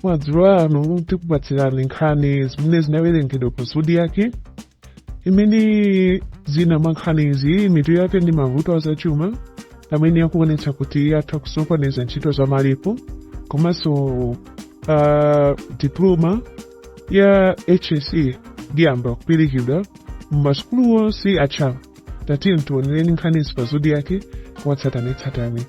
Madzulo ano tikupatsirani nkhani zimene zinawerengedwa pa Zodiak, imene zina mwa nkhanizi mitu yake ndi mavuto azachuma amene akuonetsa kuti atha kusokoneza ntchito za MAREP, komanso diploma ya HSC iyamba kuperekedwa mumasukulu onse a CHAM. Tatiyeni tionereni nkhanizi pa Zodiak mwatsatanetsatane.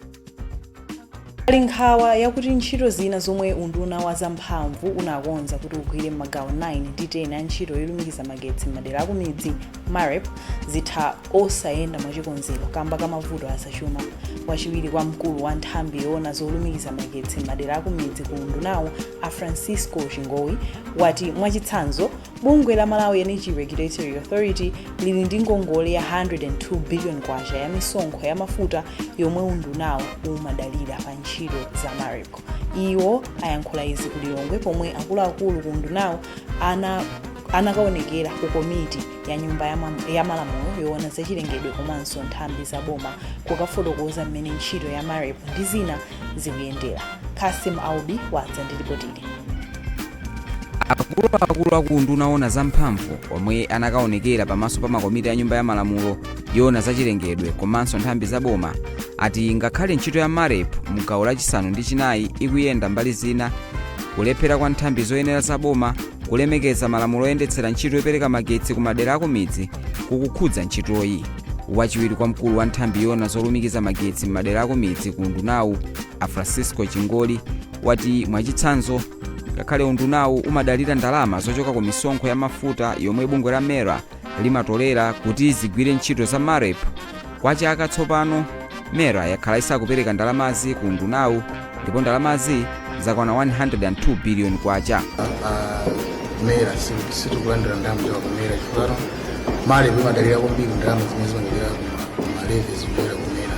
Pali nkhawa yakuti ntchito zina zomwe unduna wa zamphamvu unakonza kuti ugwire m'magawo 9 ndi 10 a ntchito yolumikiza magetsi m'madera akumidzi, MAREP, zitha osayenda mwachikonzero kamba ka mavuto azachuma. Wachiwiri kwa mkulu wa nthambi yoona zolumikiza magetsi m'madera akumidzi ku undunawo, a Francisco Chingowi, wati mwachitsanzo bungwe la Malawi Energy Regulatory Authority lili ndi ngongole ya 102 billion kwacha ya misonkho ya mafuta yomwe undunawo umadalira pa ntchito za MAREP. Iwo ayankhula izi ku Lilongwe pomwe akuluakulu ku undunawo anakaonekera ku komiti ya nyumba ya malamulo yoona zachilengedwe komanso nthambi za boma kukafotokoza mmene ntchito ya MAREP ndi zina zikuyendera. Kasim Aubi wadza ndi ripotili. Akuluakulu aku unduna oona zamphamvu omwe anakaonekera pamaso pa makomiti a nyumba ya malamulo yoona zachilengedwe komanso nthambi za boma ati ngakhale ntchito ya MAREP mu gawo lachisanu ndi chinayi ikuyenda mbali zina, kulephera kwa nthambi zoyenera za boma kulemekeza malamulo oyendetsera ntchito yopereka magetsi ku madera akumidzi kukukhudza ntchitoyi. Wachiwiri kwa mkulu wa nthambi yoona zolumikiza magetsi m'madera akumidzi ku undunawu, a Francisco Chingoli, wati mwachitsanzo ngakhale undunawu umadalira ndalama zochoka ku misonkho ya mafuta yomwe bungwe la MERA limatolera kuti zigwire ntchito za MAREP, kwa chaka tsopano MERA yakhala isakupereka ndalamazi ku undunawu ndipo ndalamazi zakwana 102 billion kwacha. MERA sitikulandira ndalama kuchoka ku MERA chifukwa MAREP imadalira kwambiri ndalama zimene zimadalira kuma levies kuchokera ku MERA,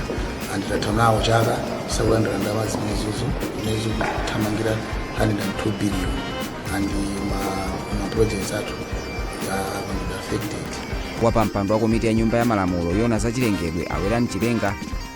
and tatha nawo chaka tisakulandira ndalama zimenezozo zimene zikuthamangira 102 billion, and ma projects athu apangidwa affected. Wapampando wa komiti ya nyumba ya malamulo yoona zachilengedwe, a Werani Chilenga,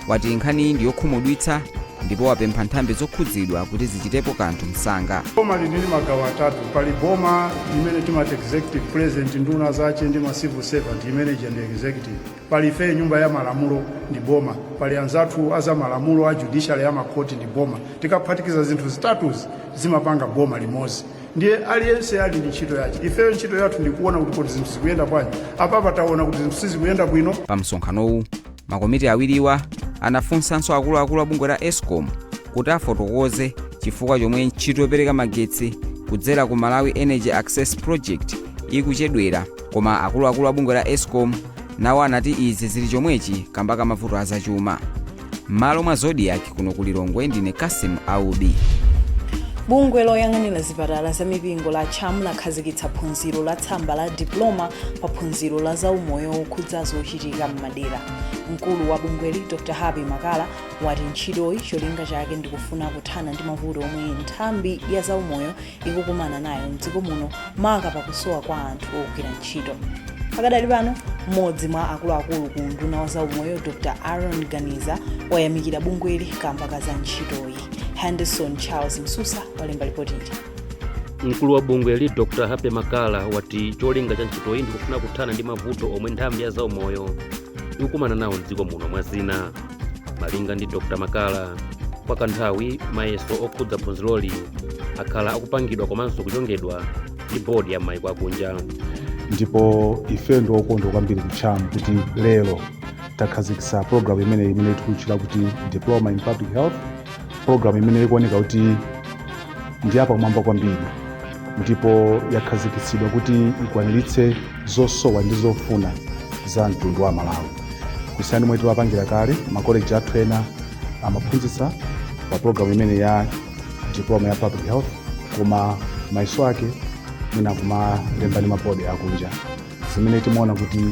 wati nkhaniyi ndi yokhumudwitsa ndipo wapempha nthambi zokhudzidwa kuti zichitepo kanthu msanga. Boma lili ndi magawo atatu. Pali boma limene timati executive, president, nduna zace ndi ma civil servant, imene ija ndi executive. Pali ife nyumba ya malamulo, ndi boma. Pali anzathu aza malamulo a judiciary, ya makhoti, ndi boma. Tikaphatikiza zinthu zitatuzi zimapanga boma limodzi. Ndiye aliyense ali ndi ntchito yace. Ifeyo ntchito yathu ndikuona kuti kodi zinthu zikuyenda bwanji. Apapa taona kuti zinthu sizikuyenda bwino. Pa msonkhanowu makomiti awiriwa anafunsanso akuluakulu a bungwe la ESCOM kuti afotokoze chifukwa chomwe ntchito yopereka magetsi kudzera ku Malawi Energy Access Project ikuchedwera, koma akuluakulu a bungwe la ESCOM nawo anati izi zili chomwechi kamba ka mavuto azachuma. M'malo mwa Zodiak kuno ku Lilongwe, ndine Kasim Aubi. Bungwe loyang'anira zipatala za mipingo la CHAM lakhazikitsa phunziro la tsamba la diploma pa phunziro la zaumoyo wokhudza zochitika m'madera. Mkulu wa bungweli, Dr Happy Makala, wati ntchitoyi cholinga chake ndikufuna kuthana ndi mavuto omwe nthambi ya zaumoyo ikukumana nayo mdziko muno, maka pakusowa kwa anthu ogwira ntchito. Pakadali pano mmodzi mwa akuluakulu ku unduna wa zaumoyo, Dr Aaron Ganiza, wayamikira bungweli kamba ka za ntchitoyi. Henderson Charles Msusa walemba ripotili. Mkulu wa bungweli, Dr Happy Makala, wati cholinga cha ntchitoyi ndikufuna kuthana ndi mavuto omwe nthambi ya zaumoyo ikukumana nawo mdziko muno, mwa zina. Malinga ndi Dr Makala, kwa kanthawi mayeso okhudza phunziroli akhala akupangidwa komanso kuchongedwa ndi bodi ya maiko akunja. Ndipo ife ndi okondwa kwambiri ku CHAM kuti lero takhazikitsa program imene tikutchula kuti Diploma in Public Health, program imene ikuoneka kuti ndi yapamwamba kwambiri ndipo yakhazikitsidwa kuti ikwaniritse zosowa ndi zofuna za mtundu wa Malawi. Kusiyana momwe timapangira kale, makoleji athu ena amaphunzitsa pa program imene ya diploma ya public health, koma mayeso ake mwina kumalemba ndi mabodi akunja, zimene timaona kuti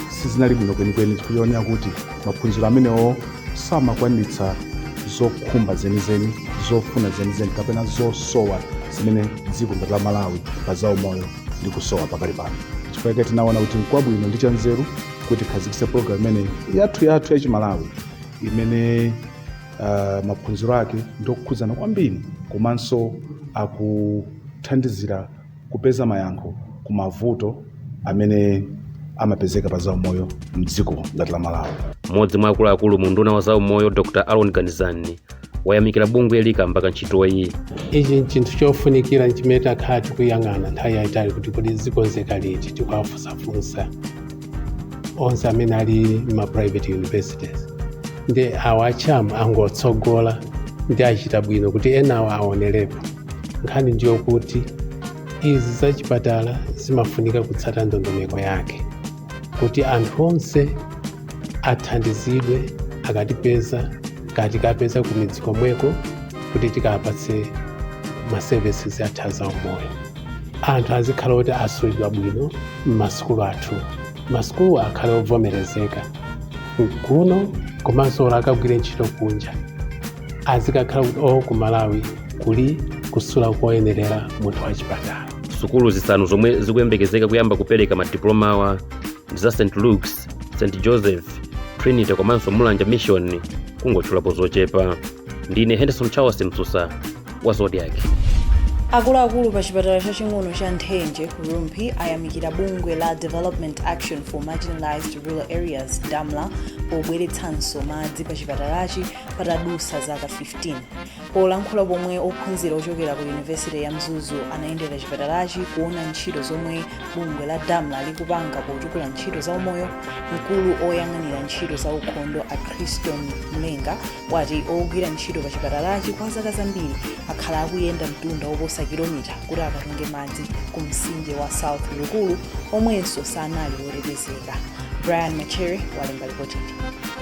sizinali bwino kwenikweni, chifukwa choonera kuti maphunziro amenewo samakwaniritsa zokhumba zenizeni, zofuna zenizeni kapena zosowa zimene dziko ngati la Malawi pa zaumoyo likusowa pakali pano. Chifukwa chake tinaona kuti nkwabwino ndi chanzeru kuti tikhazikitse program imene yathu yathu yachimalawi, imene maphunziro ake ndokhudzana kwambiri komanso Akuthandizira kupeza mayankho ku mavuto amene amapezeka pa zaumoyo mdziko ngati la Malawi. Mmodzi mwa akuluakulu mu unduna wa zaumoyo, Dr Aaron Ganizani, wayamikira bungweli kamba ka ntchitoyi. Ichi nchinthu chofunikira chimene takhala tikuyang'ana nthawi yayitali kuti kodi zikonzeka liti. Tikuwafunsafunsa onse amene ali ma private universities, ndi awa a CHAM angotsogola ndi achita bwino kuti enawo aonerepo. Nkhani ndiyo kuti izi zachipatala zimafunika kutsata ndondomeko yake kuti anthu onse athandizidwe akatipeza, kati kapeza ku midzi komweko, kuti tikapatse ma services athu azaumoyo. Anthu azikhala kuti asulidwa bwino m'masukulu athu, masukulu akhale ovomerezeka kuno, komanso olo akagwire ntchito kunja azikakhala kuti o, ku Malawi kuli kusula koyenerera munthu wachipatala. Sukulu zisanu zomwe zikuyembekezeka kuyamba kupereka madiplomawa ndi za St Luke's, St Joseph, Trinity komanso Mulanje Mission, kungotchulapo zochepa. Ndine Henderson Charles Msusa wa Zodiak. Akuluakulu pa chipatala chaching'ono cha Nthenje ku Rumphi ayamikira bungwe la Development Action for Marginalized Rural Areas, DAMRA, pobweretsanso madzi pa chipatalachi patadusa zaka 15. Polankhula pomwe ophunzira ochokera ku Yunivesite ya Mzuzu anayendera chipatalachi kuona ntchito zomwe bungwe la DAMRA likupanga potukula ntchito za umoyo, mkulu oyang'anira ntchito za ukhondo a Christon Mlenga wati ogwira ntchito pa chipatalachi kwa zaka zambiri akhala akuyenda mtunda woposa kilomita kuti akatunge madzi ku mtsinje wa South Lukulu, omwenso sanali wotetezeka. Brian Machere walemba ripotili.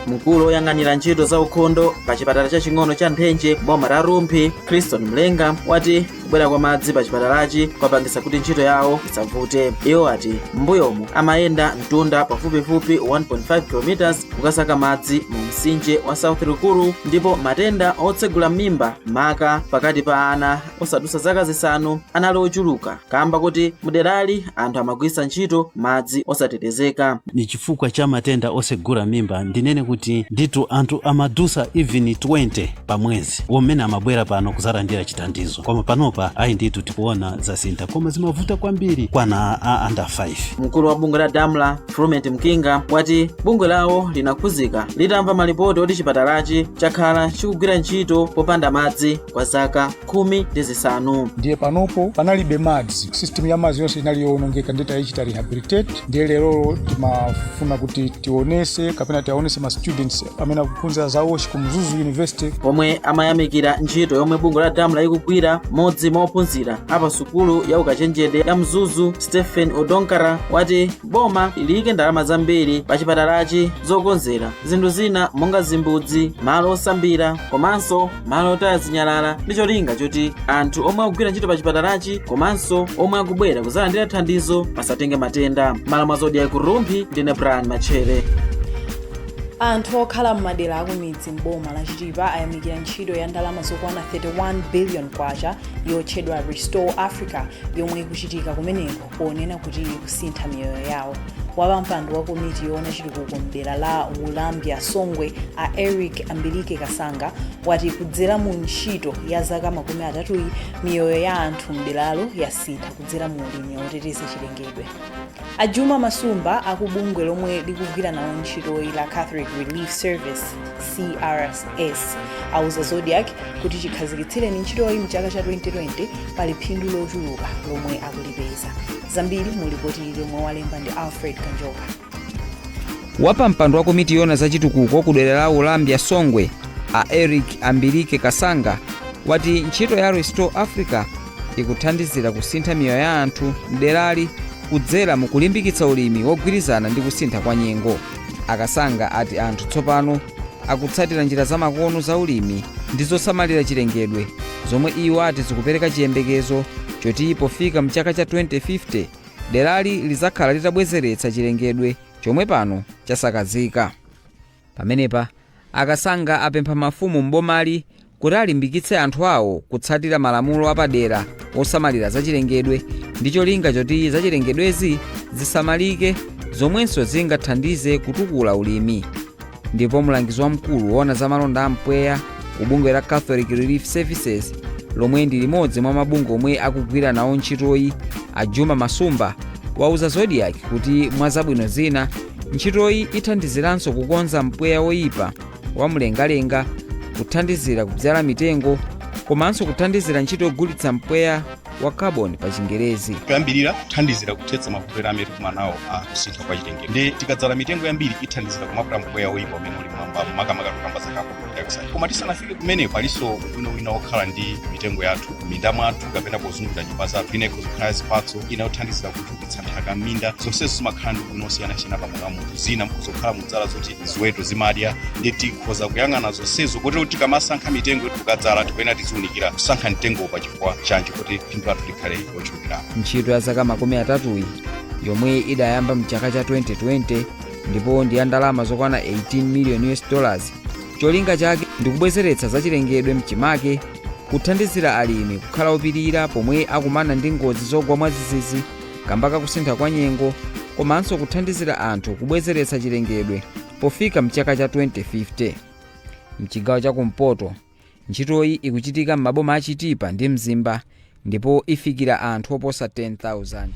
Mkulu oyang'anira ntchito za ukhondo pa chipatala chaching'ono cha Nthenje, boma la Rumphi, Christon Mlenga, wati kubwera kwa madzi pa chipatalachi kwapangisa kuti ntchito yawo isavute. Iwo ati m'mbuyomu amayenda mtunda pafupifupi 1.5 km kukasaka madzi mu mtsinje wa South Lukulu, ndipo matenda otsegula mimba, maka pakati pa ana osadusa zaka 5, anali ochuluka kamba kuti muderali anthu amagwiritsa ntchito madzi osatetezeka. Ni chifukwa cha matenda osegula mimba. Ndinene kuti nditu anthu amadusa even 20 pa mwezi womene amabwera pano kuzalandira chithandizo, koma panopa ayi ndithu tikuona zasintha, koma zimavuta kwambiri kwana a under 5. Mkulu wa bungwe la DAMRA, Frument Mkinga, wati bungwe lawo linakhuzika litamva malipoti oti chipatalachi chakhala chikugwira ntchito popanda madzi kwa zaka 15. Ndiye panopo panalibe madzi, system ya madzi yonse inali yowonongeka, ndiye tayichita rehabilitate. Ndiye lerolo timafuna kuti tionese kapena tiaonese ma students amene akuphunzira za WASH ku Mzuzu University. Pomwe amayamikira ntchito yomwe bungwe la DAMRA ikugwira, mmodzi mwa ophunzira apa sukulu ya ukachenjede ya Mzuzu, Stephen Odonkara, wati boma liyike ndalama zambiri pa chipatalachi zokonzera zinthu zina monga zimbudzi, malo osambira komanso malo otaya zinyalala, ndi cholinga choti anthu omwe akugwira ntchito pa chipatalachi komanso omwe akubwera kuzalandira thandizo asatenge matenda. Malo mwa Zodiak ku Rumphi, ndine Brian Machere. Anthu okhala m'madera akumidzi m'boma la Chitipa ayamikira ntchito ya ndalama zokwana 31 billion kwacha yotchedwa Restore Africa yomwe ikuchitika kumeneko, ponena kuti ikusintha miyoyo yawo. Wapampando wa komiti yoona chitukuko mdera la Wulambya Songwe, a Eric Ambilike Kasanga, wati kudzera mu ntchito ya zaka 30yi, miyoyo ya anthu mderalo yasintha kudzera mu ulimi woteteza chilengedwe. Ajuma Masumba akubungwe lomwe likugwira nawo ntchitoyi la Catholic Relief Service, CRS, auza Zodiak kuti chikhazikitsireni ntchitoyi mchaka cha 2020 pali phindu lochuluka lomwe akulipeza. Zambiri mu lipoti lomwe walemba ndi Alfred Kanjoka. Wapampando wa komiti yoona zachitukuko ku dera la Ulambya Songwe, a Eric Ambilike Kasanga, wati ntchito ya Restore Africa ikuthandizira kusintha miyoyo ya anthu mderali kudzera mu kulimbikitsa ulimi wogwirizana ndi kusintha kwa nyengo. Akasanga ati anthu tsopano akutsatira njira zamakono za ulimi ndi zosamalira chilengedwe, zomwe iwo ati zikupereka chiyembekezo choti pofika mchaka cha 2050 derali lizakhala litabwezeretsa chilengedwe chomwe pano chasakazika. Pamenepa Akasanga apempha mafumu m'bomali kuti alimbikitse anthu awo kutsatira malamulo apadera osamalira zachilengedwe ndi cholinga choti zachilengedwezi zisamalike, zomwenso zingathandize kutukula ulimi. Ndipo mlangizi wamkulu woona za malonda ampweya ku bungwe la Catholic Relief Services, Lomwe ndi limodzi mwa mabungwe omwe akugwira nawo ntchitoyi, a Juma Masumba wauza Zodiak kuti mwa zabwino zina, ntchitoyi ithandiziranso kukonza mpweya woyipa wa mlengalenga, kuthandizira kudzala mitengo komanso kuthandizira ntchito yogulitsa mpweya wa carbon pa Chingerezi. Kuyambirira kuthandizira kuthetsa mavuto ena amene tikumana nawo a kusintha kwa chilengedwe, ndi tikadzala mitengo yambiri ithandizira kumapula mpweya woyipa umene uli mwamba, makamaka tukamba za carbon dioxide. Koma tisanafike kumeneko, palinso ubwino wina wokhala ndi mitengo yathu m'minda mwathu kapena pozungulira nyumba zathu. Ina ikhoza kukhala zipatso, ina yothandizira kuchulukitsa nthaka m'minda. Zonsezo zimakhala ndi ubwino osiyanasiyana pa moyo wa munthu. Zina mukhoza kukhala mudzala zoti ziweto zimadya, ndi tikhoza kuyang'ana zonsezo kotero kuti tikamasankha mitengo tikadzala, tikuyenera tiziwunikira kusankha mtengo pachifukwa chanji kuti phindu lathu likhale lochulukirapo. Ntchito ya zaka 30yi, yomwe idayamba mchaka cha 2020 ndipo ndi ya ndalama zokwana 18 million US dollars, cholinga chake ndikubwezeretsa zachilengedwe mchimake, kuthandizira alimi kukhala opirira pomwe akumana ndi ngozi zogwa mwadzidzidzi kamba kakusintha kwa nyengo, komanso kuthandizira anthu kubwezeretsa chilengedwe pofika mchaka cha 2050. Mchigawo chakumpoto, ntchitoyi ikuchitika m'maboma a Chitipa ndi Mzimba ndipo ifikira anthu oposa 10,000.